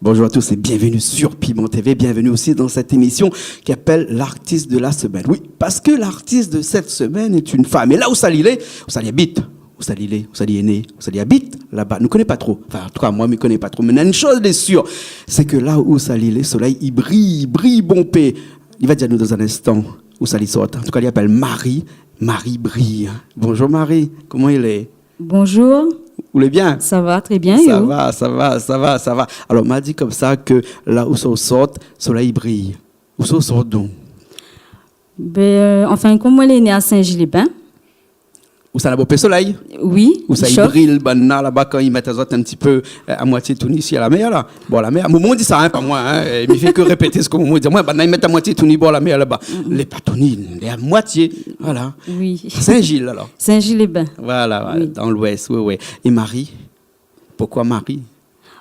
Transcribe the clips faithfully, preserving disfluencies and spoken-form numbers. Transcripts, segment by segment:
Bonjour à tous et bienvenue sur Piment T V. Bienvenue aussi dans cette émission qui appelle l'artiste de la semaine. Oui, parce que l'artiste de cette semaine est une femme. É la ousa li lé, ousa li abit, ousa li lé, ousa li lé né, ousa li abit laba, nou koné pa tro. Anfin, an tou ka, moin, mi koné pa tro. Mé néna in shoz lé sir, sé ke la ousa li lé, solèy i briy, i briy bonpé. Li va dir anou dan in instan ousa li sort. An tou ka, li apèl Marie, Marie Briy. Bonjour Marie, koman i lé ? Bonjour. Ou lé bien ? Sa va trè bien, é ou ? Sa va, sa va, sa va, sa va. Alor, ma di konmsa ke la ousa ou sort, solèy i briy. Ousa ou sort donk ? Bin, anfin, konm moin lé né a Sin-Zil-lé-Bin. Ousa na bonpé solèy ? Oui, ousa i briy, banna laba, kan i mèt azot in ti pé, eu, a moitié touni si a la mèr la. Bor la mèr. Momon i di sa, in, pa moin, in. É mi fé ke répété sak momon i di. Moin, banna i mèt a moitié touni bor la mèr laba. Mm. Lé pa touni, lé a moitié. Voilà. Oui. Sin-Zil, alor. Sin-Zil-lé-Bin. Voilà, voilà, oui, dan Louès, oui, oui. É Marie ? Poukoi Marie ?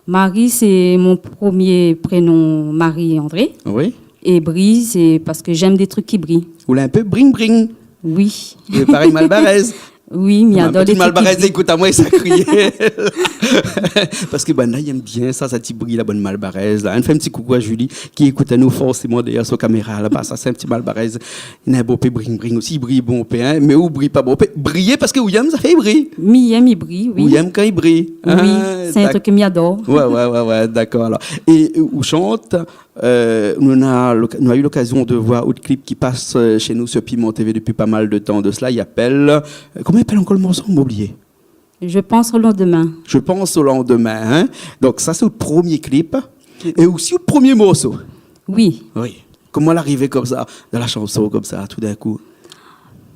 Marie, sé mon promié prénom, Marie-André. Oui. É Briy, sé parske mi èm bann trik i briy. Ou lé in pé bring-bring. Oui. Lé parèy Malbarèz. Oui, mi ador bann trik i briy. Malbarèz i ékout amoin, sa i kri. Parske banna i èm bien sa, sa ti briy la, bann Malbarèz la. Anfin, in ti koukou a Julie, ki ékout anou forséman dèrièr son kaméra laba. Sa sé in ti Malbarèz. Néna bonpé bring-bring osi, i briy bonpé, in, mé ou briy pa bonpé. Briyé parske ou yèm zafèr i briy. Mi yèm i briy, oui. Ou yèm kan i briy. Oui, sé in trik ke mi ador. Ouais, ouais, ouais, ouais, dakor, alor. É, eu, ou shant, eu, nou la, nou la u lokazion de voir out klip ki pas, eu, shé nou sur Piment T V dopi pa mal de tan de sela. I apèl, eu, koman i apèl ankor le morso ? Ma oublié. Je pense au lendemain. Je pense au lendemain, in. Donk sa sé le promié klip é osi le promié morso. Oui. Oui. Koman la arivé konmsa dan la shanson konmsa, toudinkou ?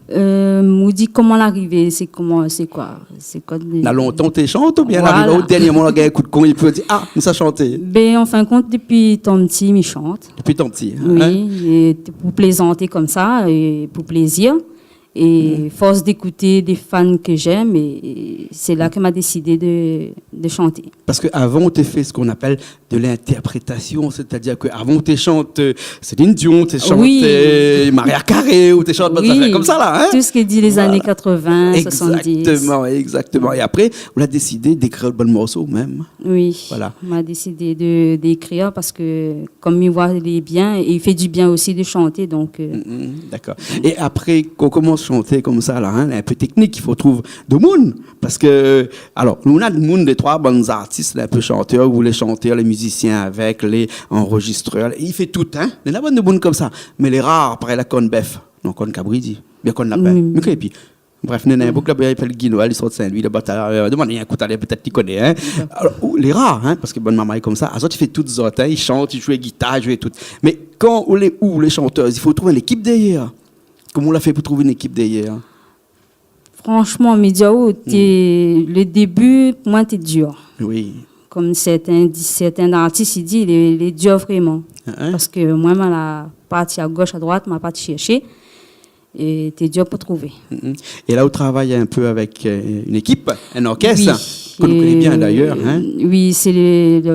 Eu, ou di koman la arivé, sé koman, sé koi, sé koi de... Na lontan ou té shant oubien la arivé, voilà, ou dèrnièrman la gingn in kou d'kon épi ou di, ah, mi sa shanté ? Bin, an fin d'kont, dopi tan pti, mi shant. Dopi tan pti, in ? Oui, é pou plézanté konmsa, é pou plézir. É fors d'ékouté dé fan ke mi èm, é, é sé la ke ma désidé de, de shanté. Parske avan, ou té fé sak i apèl de lintèrprétasion, sétadir ke avan, ou té shant, eu, Céline Dion, ou té shant, eu, Mariah Carey, ou té shant bann zafèr konmsa la, in ? Oui, tout sak i di lé zané katrevin, soisann-dis. Voilà. Exactement, exactement. É apré, ou la désidé d'ékrir bann morso ou mèm. Oui, voilà, ma désidé de, d'ékrir parske konm mi voi lé bien, é i fé di bien osi de shanté, donk, eu. Mm, mm, dakor. É apré, kan ou komans shanté konmsa la, in, in pé teknik, i fo trouv domoun. Parske, alor, nou néna domoun, dé troi bann artis la, in pé shantèr, ou lé shantèr, lé mizisien avèk, lé anrozistrèr, i fé tout, in. Néna bann domoun konmsa. Mé lé rar, parèy la korn bèf. Non, korn kabri, di. Bien korn lapin. Mm. Mé ke épi Bref, néna in boug laba i apèl Guy Noël, li sort Sin-Lwi, laba, ta, eu, domann ali in kou talèr, pétèt li koné, in. Dakor. Alor, ou, lé rar, in, parske bann marmay konmsa, azot i fé tout zot, in, i shant, i zoué gitar, i zoué tout. Mé kan ou lé, ou lé shantèz, i fo trouv in ékip dèrièr. Koman ou la fé pou trouv in ékip dèrièr ? Franshman, mi di aou, té, le débi, pou moin, té dir. Oui. Konm sèrtin, sèrtin artis i di, lé, lé dir vréman. In, in. Parske moin, ma la parti a gosh, a droit, ma parti shèrshé. É té dir pou trouvé. Mm, mm. É la, ou travay in pé avèk, eu, in ékip, in orkès, ke nou koné bien dayèr, in. Oui, eu, oui, sé le, le,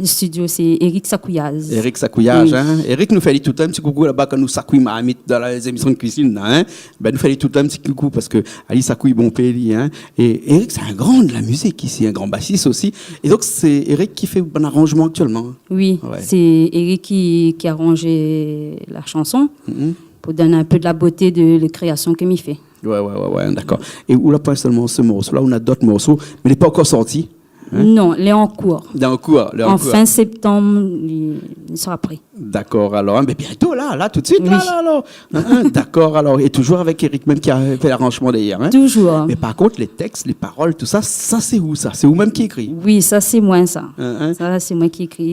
le studio, sé Eric Sakouyaz. Eric Sakouyaz, oui, in. Eric, nou fé ali tout in ti koukou laba kan nou sakouy marmit dan la, lé zémision de kuizine la, in. Bin, nou fé ali tout in ti koukou parske ali sakouy bonpé li, in. É Eric, sé in gran de la mizik isi, in gran basis osi. É donk, sé Eric ki fé bann aranjman aktièlman. Oui, ouais, sé Eric ki, ki aranj la shanson. Mm, mm. Pou donn in pé de la boté de, de kréasion ke mi fé. Ouais, ouais, ouais, ouais, dakor. É ou la pa sèlman se morso la, ou na dot morso, mé li lé pankor sorti, in ? Non, lé an kour. Lé an kour, lé an kour. An fin séptanm, li, li sra pré. Dakor, alor, in, mé bientô, la, la, tout de suit, la, la, alor. Oui. In, in, dakor, alor. É toujour avèk Eric mèm ki la fé laranjman dèrièr, in ? Toujour. Mé par kont, lé tèks, lé parol, tousa, sa sé ou sa ? Sé ou mèm ki ékri ? Oui, sa sé moin sa. In, in. Sa sé moin ki ékri.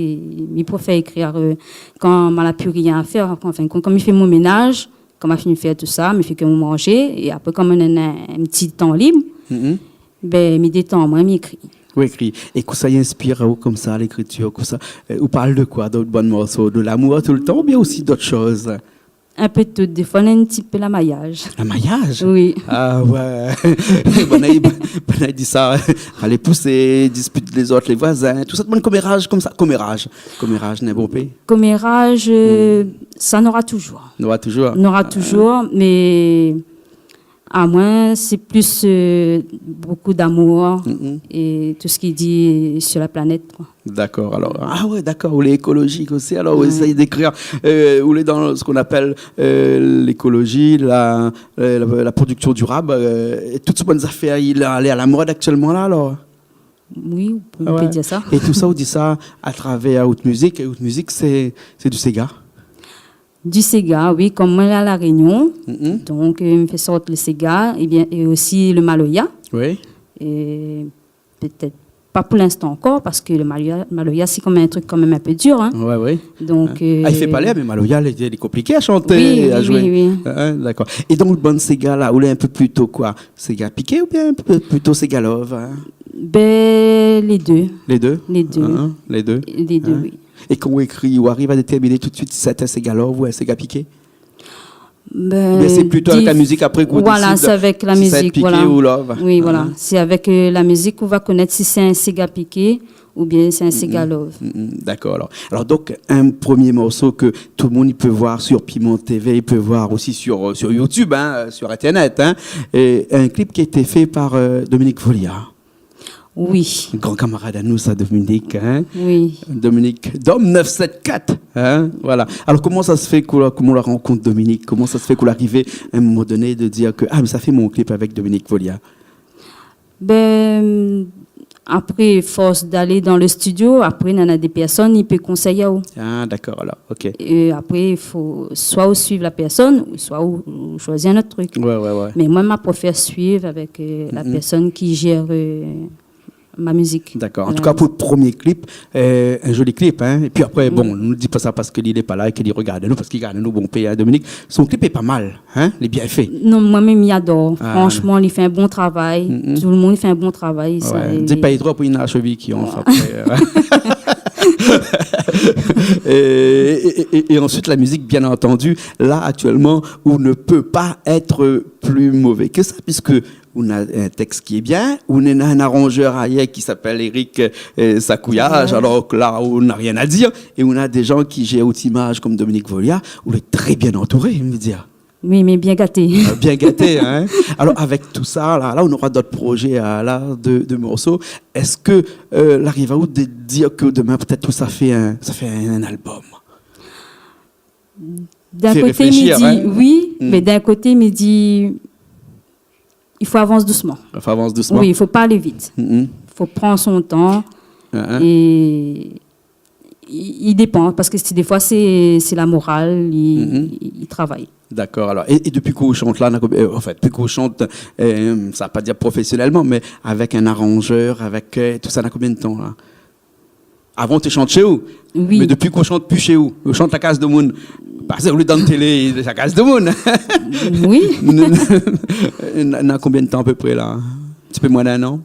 Mi préfèr ékrir, eu, kan ma la pi rien a fèr, an fin d'kont, kan mi fé mon ménaz, kan ma fini fé tousa, mi fé ke mon manzé, é apré, kan moin néna in ti tan lib, bin, mi détan amoin, mi ékri. Ou ékri. É kosa i inspir aou konmsa, lékritir, kosa ? Eu, ou parl de koi dan out bann morso ? De lamour toultan oubien osi dot shoz ? In pé de tout. Défoi, néna in ti pé lamayaz. Lamayaz ? Oui. Ah ouais. Banna i, banna i di sa, alé pousé, dispit lézot, lé voizin, tousa, bann koméraz konmsa. Koméraz. Koméraz, néna bonpé ? Koméraz, eu, sa nora toujour. Nora toujour. Nora toujour, mé Ah, moin, sé plis, euh, bokou d'amour é tout sak i di sur la planète, koi. Dakor, alor. Ah ouais, dakor, ou lé ékolojik osi, alor, ou éséy d'ékrir, euh, ou lé dan sak i apèl, euh, lékoloji, la, euh, la, la prodiksion dirab, euh, é tout bann zafèr, i lé a la mod aktièlman la, alor. Oui, ou pé dir sa. É tout sa, ou di sa a travèr out mizik, é out mizik, sé, sé du séga. Du séga, oui, kom moin lé a La Rényon, donk, euh, mi fé sort le séga, é bien, é osi le maloya. Oui. É pétèt pa pou linstan ankor, parske le maloya, maloya, sé kom in trik kan mèm in pé dir, hein. Ouais, ouais. Donk, euh, ah, i fé pa lèr, mé maloya, lé, lé konpliké a shanté, oui, a zoué. Oui, oui. Hein, dakor. É donk, bann séga la, ou lé in pé plito koi, séga piké oubien in pé plito séga love, hein ? Ben, lé dé. Lé dé ? Lé dé. Hein, lé dé. Lé dé, oui. É kan ou ékri, ou ariv a détèrminé tout de suit si sé in séga love ou in séga piké ? Ben, sé plito avèk la mizik apré ke ou désid si sa va èt piké ou love. Voilà, sé avèk la mizik, voilà. Oui, voilà. Sé avèk, euh, la mizik ou va konèt si sé in séga piké oubien sé in séga love. Mm, mm, dakor, alor. Alor, donk, in promié morso ke tout le moun i pé voir sur Piment TV, i pé voir osi sur, euh, sur YouTube, hein, euh, sur Internet, hein. É in klip ki la été fé par, euh, Dominique Volia. Oui. Gran kamarad anou sa, Dominique, hein ? Oui. Dominique, Dom neuf sept quatre, hein ? Voilà. Alor, koman sa sé fé ke, koman ou la rankont Dominique ? Koman sa sé fé ke ou la arivé, a in moman doné, de dir ke, ah, mi sa fé mon klip avèk Dominique Volia ? Ben, apré, fors d'alé dan le studio, apré, nana dé pèrsone i pé konsèy aou. Ah, dakor, alor, ok. É apré, i fo soi ou suiv la pèrsone, ou soi ou, ou shoizi in ot trik. Ouais, ouais, ouais. Mé moin, ma préfèr suiv avèk, euh, la pèrsone ki jèr, euh, ma mizik. Dakor. An tou ka, pou le promié klip, euh, in zoli klip, hein. É pi apré, bon, nou di pa sa parske li lé pa la é ke li rogard anou, parske li rogard anou, bon, pé, hein, Dominique. Son klip lé pa mal, hein, lé bien fé. Non, moin mèm, mi ador. Ah. Franshman, li fé in bon travay. Mm, mm. Tout le moun i fé in bon travay, sa, ouais. Di pa tro, pou in achevi ki anfin apré, euh. É, é, é, é ansuit, la mizik, bien antandi, la, aktièlman, ou ne pé pa èt pli mové ke sa, puiske ou na in tèks ki lé bien, ou na in aranjèr ayèr ki apèl Eric, euh, Sakouyaj, alor ke la, ou na rien a dir, é ou na dé jan ki jèr out imaj kom Dominique Volia, ou lé trè bien antouré, mi vé dir. Oui, mé bien gaté. Ah, bien gaté, hein. Alor, avèk tout sa, la, la, ou nora d'ot projé, euh, la, de, de morso. Èske, euh, la ariv aou de dir ke domin, pétèt, ou sa fé in, sa fé in, in albom ? D'in koté, mi di oui, mé d'in koté, mi di, i fo avans dousman. I fo avans dousman. Oui, i fo pa alé vit. Mm, mm. Fo pran son tan. Hein, hein. É i, i dépan, parske sé, défoi, sé, sé la moral, i, i, i travay. Dakor, alor. É, é dopi ke ou shant la, na konbien, euh, anfin, dopi ke ou shant, euh, sa va pa dir profésionèlman, mé avèk in aranjèr, avèk, euh, tout sa, na konbien d'tan, la ? Avan, ou té shant shé ou. Oui. Mé dopi ke ou shant pi shé ou, ou shant la kaz demoun. Parske ou lé dan télé, la kaz demoun. Oui. Na, na konbien d'tan apépré, la ? In ti pé moin d'in an ?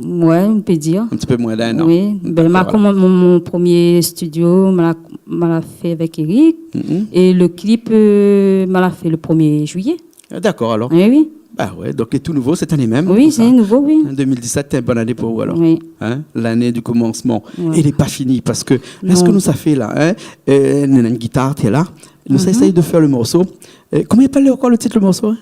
Ouais, ou pé dir. In ti pé moin d'in an. Oui. Dakor, ben, ma, alor, koman, mon, mon promié studio, ma la, ma la fé avèk Eric. Mm, mm. É le klip, euh, ma la fé le promié juiyé. Ah, dakor, alor. Oui, oui. Bah ouais, donk lé tou nouvo sèt ané mèm, oui, sé nouvo, oui. Hein, deux mille dix-sept, in bone ané pou ou, alor. Oui. Hein, l'ané du komansman. Ouais. É lé pa fini, parske la, sak nou sa fé la, hein, euh, nana in gitar, té la. Nou sa éséy de fé le morso. Euh, koman i apèl ankor le tit, le morso, hein ?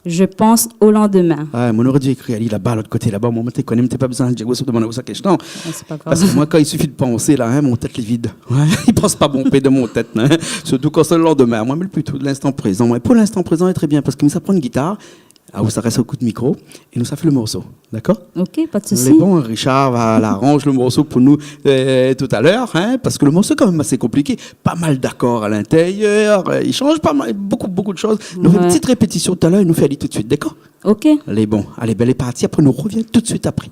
Je pense au lendemain. Ah, moin noré di ékri ali laba, lot koté laba. Moin, mi té koné, mi té pa bezoin dir, ou sa demann aou sa késtion. Ah, sé pa grav. Parske moin, kan i sifi de pansé, la, hein, mon tèt lé vid. Ouais, i pas pa bonpé dan mon tèt, hein. Sirtou kan sé le landmin. Moin, mi lé plito de linstan prézan. Moin, pou linstan prézan, lé trè bien, parske mi sa pran in gitar, ah, ou sa rès ékout mikro, é nou sa fé le morso. Dakor ? Ok, pa de sousi. Lé bon, Richard va aranj le morso pou nou, euh, talèr, hein, parske le morso lé kan mèm asé konpliké, pa mal d'akor a l'intérieur, euh, i shanj pa mal, bokou, bokou de shoz. Nou fé in ti répétision talèr é nou fé ali tout de suit, dakor ? Ok. Lé bon, alé, ben, lé parti, apré nou rovien tout de suit apré.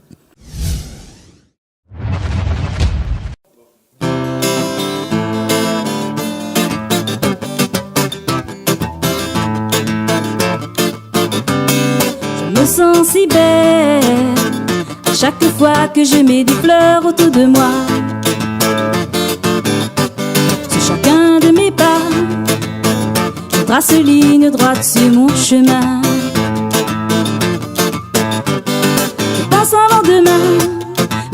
Je me sens si belle à chaque fois que je mets des fleurs autour de moi. Sur chacun de mes pas, je trace une ligne droite sur mon chemin. Je pense au lendemain,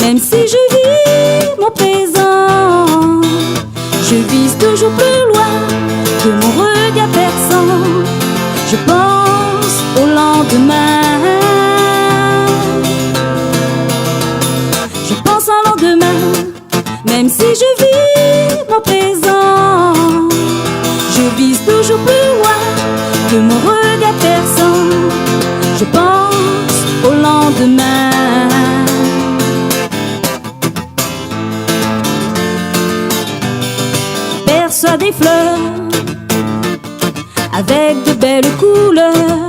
même si je vis mon présent. Je vise toujours plus loin que mon regard perçant. Je pense au lendemain. Je vis mon présent. Je vise toujours plus loin que mon regard perçant. Je pense au lendemain. Perçois des fleurs avec de belles couleurs.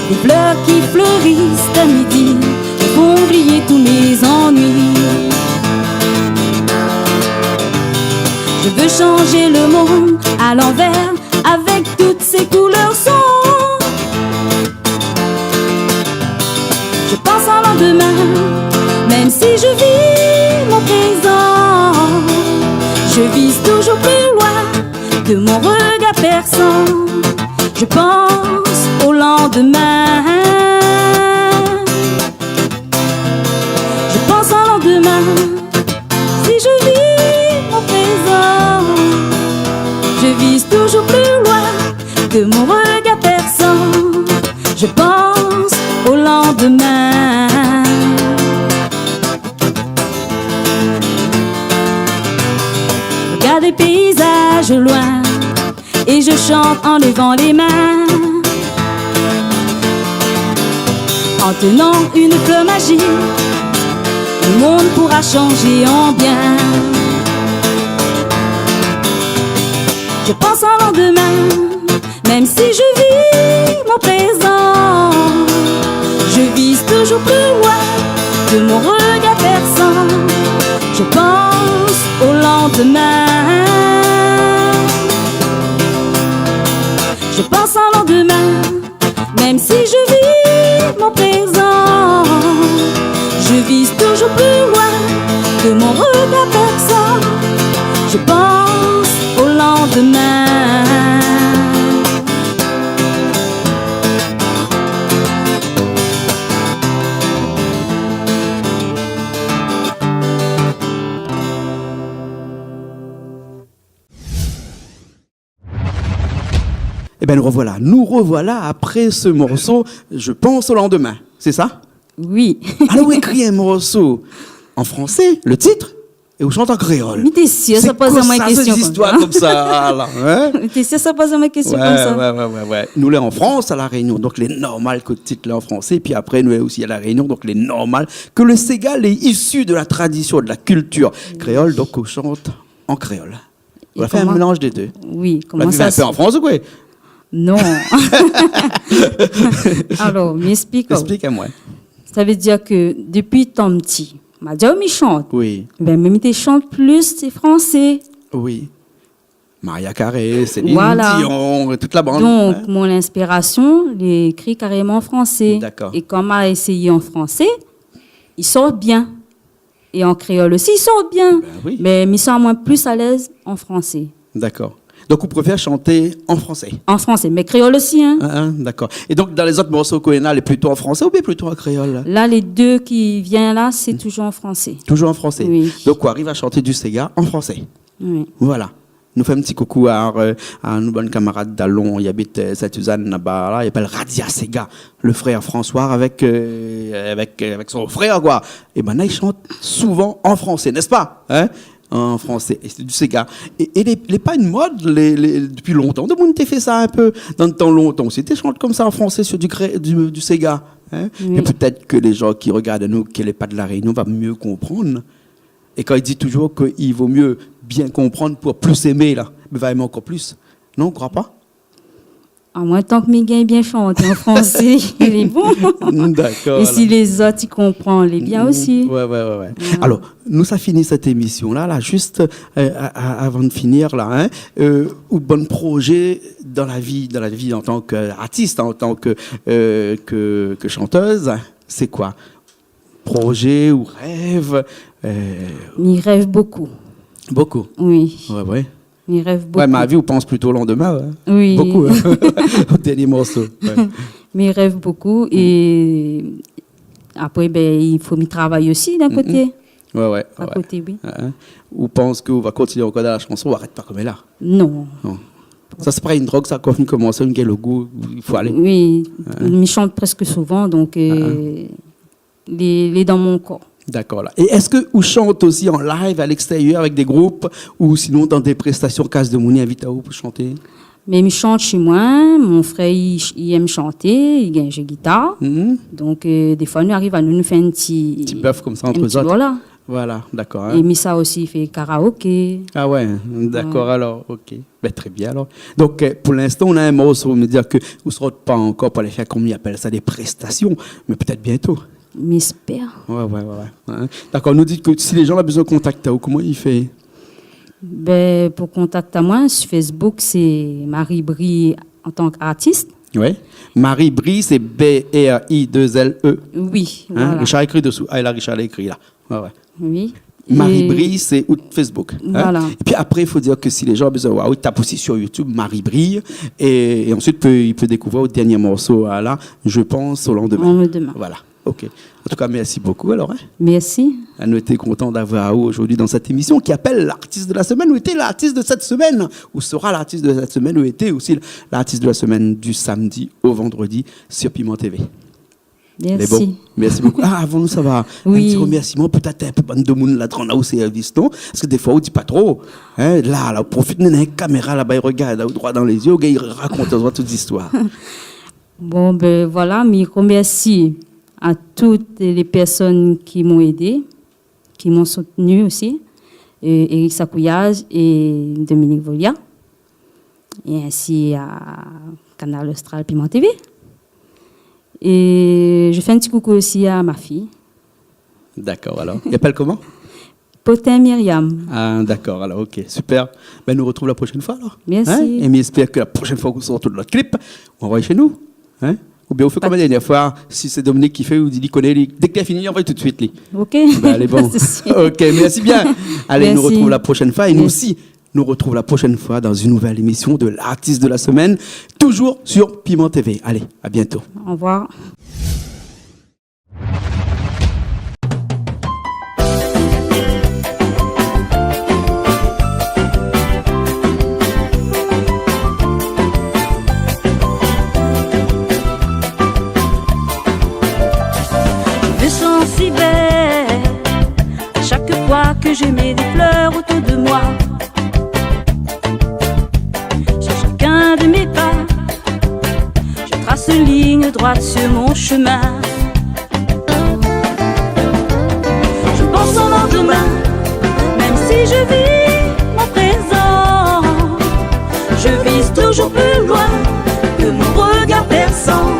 Des fleurs qui fleurissent à midi et font oublier tous mes ennuis. Je veux changer le monde à l'envers avec toutes ces couleurs sombres. Je pense au lendemain, même si je vis mon présent. Je vise toujours plus loin que mon regard perçant. Je pense au lendemain. Je pense au lendemain. Si je vis mon présent, je vise toujours plus loin que mon regard perçant. Je pense au lendemain. Regarde les paysages au loin et je chante en levant les mains. En tenant une fleur magique, le monde pourra changer en bien. Je pense au lendemain, même si je vis mon présent. Je vise toujours plus loin que mon regard perçant. Je pense au lendemain. Je pense au lendemain, même si je vis mon présent. Je vise toujours plus loin que mon regard perçant. Je pense au lendemain. Ében, nou revoilà. Nou revoilà apré se morso, Je pense au lendemain. Sé sa ? Oui. Alor, ou ékri in morso an fransé, le tit, é ou shant an kréol. Mi té sir sa poz amoin in késtion konmsa. Sé koi sa, sèt zistoir konmsa la, in ? Mi té sir sa poz amoin in késtion konmsa. Oué, oué, oué, oué. Nou lé an Frans, a La Rényon, donk lé normal ke tit lé an fransé. Épi apré, nou lé osi a La Rényon, donk lé normal ke le séga lé isi de la tradision, de la kiltir kréol, donk ou shant an kréol. Ou la fé in mélanz dé dé. Oui, koman sa ? Ou la viv in pé an Frans ou koi ? Non. Alor, mi ésplik aou. Ésplik amoin. Sa i vé dir ke dopi tan pti, ma di aou mi shant. Oui. Bin, mi té shant plis fransé. Oui. Mariah Carey, Céline Dion, tout la bann. Voilà. Donk, mon inspirasion, lé ékri karéman an fransé. Dakor. É kan ma éséyé an fransé, i sort bien. É an kréol osi, i sort bien. Bin oui. Mé mi san amoin plis alèz an fransé. Dakor. Donk, ou préfèr shanté an fransé ? An fransé, mé kréol osi, in. In, in, dakor. É donk, dan lé zot morso ke ou néna, lé plito an fransé oubien plito an kréol la ? La, lé dé ki vien la, sé toujour an fransé. Toujour an fransé. Oui. Donk, ou ariv a shanté du séga an fransé. Oui. Voilà. Nou fé in ti koukou a, euh, a nout bann kamarad dalon, i abit, euh, Sainte-Suzanne laba, la, i apèl Radia Séga, le frèr François avèk, euh, avèk, euh, avèk son frèr, koi. É banna i shant souvan an fransé, n'est-ce pas ? In ? An fransé, é sé du séga. É, é lé, lé pa in mod, lé, lé, dopi lontan, demoun té fé sa in pé. Dan le tan lontan osi, té shant konmsa an fransé sur du kré-, du, du séga, in ? Oui. Mé pétèt ke lé jan ki rogard anou, ke lé pa de La Rényon, va myé konprann. É kan i di toujour ke i vo myé bien konprann pou plis émé, la, mé va émé ankor plis. Non, ou kroi pa ? Amoin, tank mi gingn bien shanté an fransé, lé bon. Dakor. É si lé zot i konpran, lé bien osi. Oué, oué, oué, oué. Voilà. Alor, nou sa fini sèt émision la, la, zis, euh, a, a, avan de finir la, in, euh, out bann projé dan la vi, dan la vi an tan ke artis, an tan ke, euh, ke, ke shantèz, sé koi ? Projé ou rèv, euh, Mi rèv bokou. Bokou ? Oui. Oué, oué. Mi rèv bokou. Oué, ma vi, ou pans plito o landmin, oué. Oui. Bokou, in. O dèrnié morso. Oué. Mi rèv bokou é apré, bin, i fo mi travay osi d'in koté. Oué, oué, oué. A koté, oui. In, in. Ou pans ke ou va kontinié ankor dan la shanson, ou arèt pa konm la ? Non. Non. Sa, sé pa in drog, sa, kan ou komans, ou gingn le gou, i fo alé. Oui, mi shant prèsk souvan, donk, euh, lé, lé dan mon kor. Dakor, la. É èske ou shant osi an live a lékstérièr avèk dé group, ou sinon dan dé préstasion, kaz demoun i invit aou pou shanté ? Mé mi shant shé moin, mon frèr, li, li èm shanté, li gingn zoué gitar. Mhm. Donk, euh, défoi, nou ariv anou, nou fé in ti, ti bèf konmsa ant zot. Voilà. Voilà, dakor, hein. É mi sa osi fé karaoké. Ah ouais, dakor, alor, ok. Ben, très bien, alor. Donk, euh, pou linstan, ou na in morso, ou vé dir ke ou sort pa ankor pou alé fé, koman i apèl sa, dé préstasion, mé pétèt bientôt. Mi éspèr. Ouais, ouais, ouais, ouais. Hein. Dakor, nou di ke si lé jan la bezoin kontakt aou, koman i fé ? Ben, pou kontakt amoin, su Facebook, sé Marie Brie an tan k'artis. Ouais. Marie Brie, sé B R I deux L E. Oui, hein, voilà. Richard la ékri desou. Ah, la, Richard la ékri la. Ouais, ouais. Oui. Marie Brie, sé out Facebook, hein ? Voilà. Épi apré, i fo dir ke si lé jan la bezoin, ouais, i tap osi sur YouTube, Marie Brie, é, é ansuit, i pé, i pé dékouvèr out dernié morso, ah, la, Je pense au lendemain. Au lendemain. Voilà. Ok. An tou ka, mèrsi bokou, alor, hein. Mèrsi. Ah, nou lété kontan d'avoir aou zordi dan sèt émision ki apèl L'artiste de la semaine. Ou lété l'artiste de cette semaine, ou sera l'artiste de cette semaine, ou lété osi l'artiste de la semaine du samedi au vendredi sur Piment T V. Mèrsi. Lé bon. Mèrsi bokou. Ah, avan nou sava, oui, in ti remèrsiman, pétèt, hein, pou bann demoun la, rann aou sèrvis, non ? Parske défoi, ou di pa tro. Hein, la, la, ou profit, néna in kaméra laba, i rogard aou droi dan lé zié, ou gingn rakont azot tout zistoir. Bon, ben, voilà, mi remèrsi a tout lé pèrsone ki m'ont édé, ki m'ont soutenu osi, euh, Eric Sacouyage é Dominique Volia, é ainsi a Kanal Austral Piment T V. É mi fé in ti koukou osi a mon fiy. Dakor, alor. I apèl koman ? Potin Myriam. Ah, dakor, alor, ok, super. Ben, nou retrouv la proshèn foi, alor. Mèrsi. Hein ? É mi éspèr ke la proshèn foi ke ou sort out lot klip, ou anvoy shé nou. Hein ? Oubien ou fé konm la dernièr foi, si sé Dominique ki fé, ou di li koné, li, dèk li la fini, li anvoy tout suit, li. Ok. Ben, alé, bon. Pa de sousi. Ok, mèrsi bien. Alé, nou retrouv la proshèn foi. Mèrsi. É nou osi, nou retrouv la proshèn foi dan in nouvèl émision de L'artiste de la semaine, toujours sur Piment T V. Alé, à bientôt. Au revoir. Je me sens si belle à chaque fois que je mets des fleurs autour de moi. Sur chacun de mes pas, je trace une ligne droite sur mon chemin. Je pense au lendemain, même si je vis mon présent. Je vise toujours plus loin que mon regard perçant.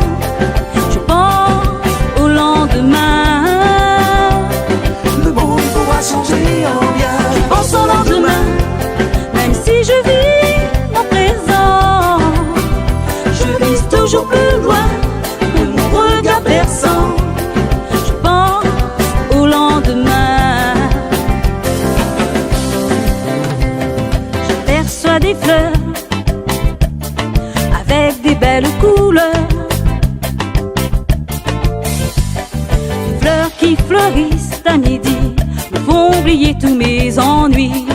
Je pense au lendemain. Le monde pourra changer en bien. Je pense au lendemain, même si je vis mon présent. Je vise toujours plus loin que mon regard perçant. Je pense au lendemain. J'aperçois des fleurs avec des belles couleurs. Des fleurs qui fleurissent à midi me font oublier tous mes ennuis.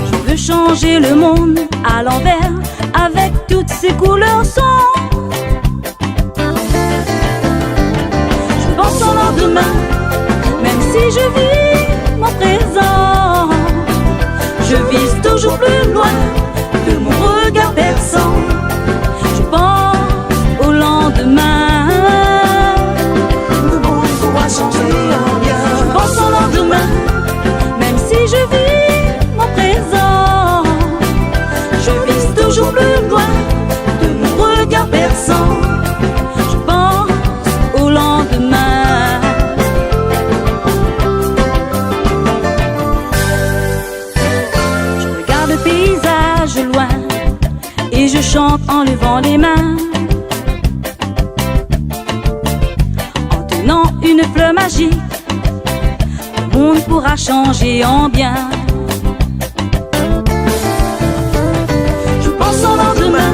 Je veux changer le monde à l'envers avec toutes ses couleurs sombres. Je pense au lendemain, même si je vis mon présent. Je vise toujours plus loin que mon regard perçant. Je pense au lendemain. Le monde pourra changer en bien. Je pense au lendemain, même si je vis mon présent. Je vise toujours plus loin que mon regard perçant. Je pense au lendemain. Je regarde le paysage loin et je chante en levant les mains. En tenant une fleur magique, le monde pourra changer en bien. Je pense au lendemain,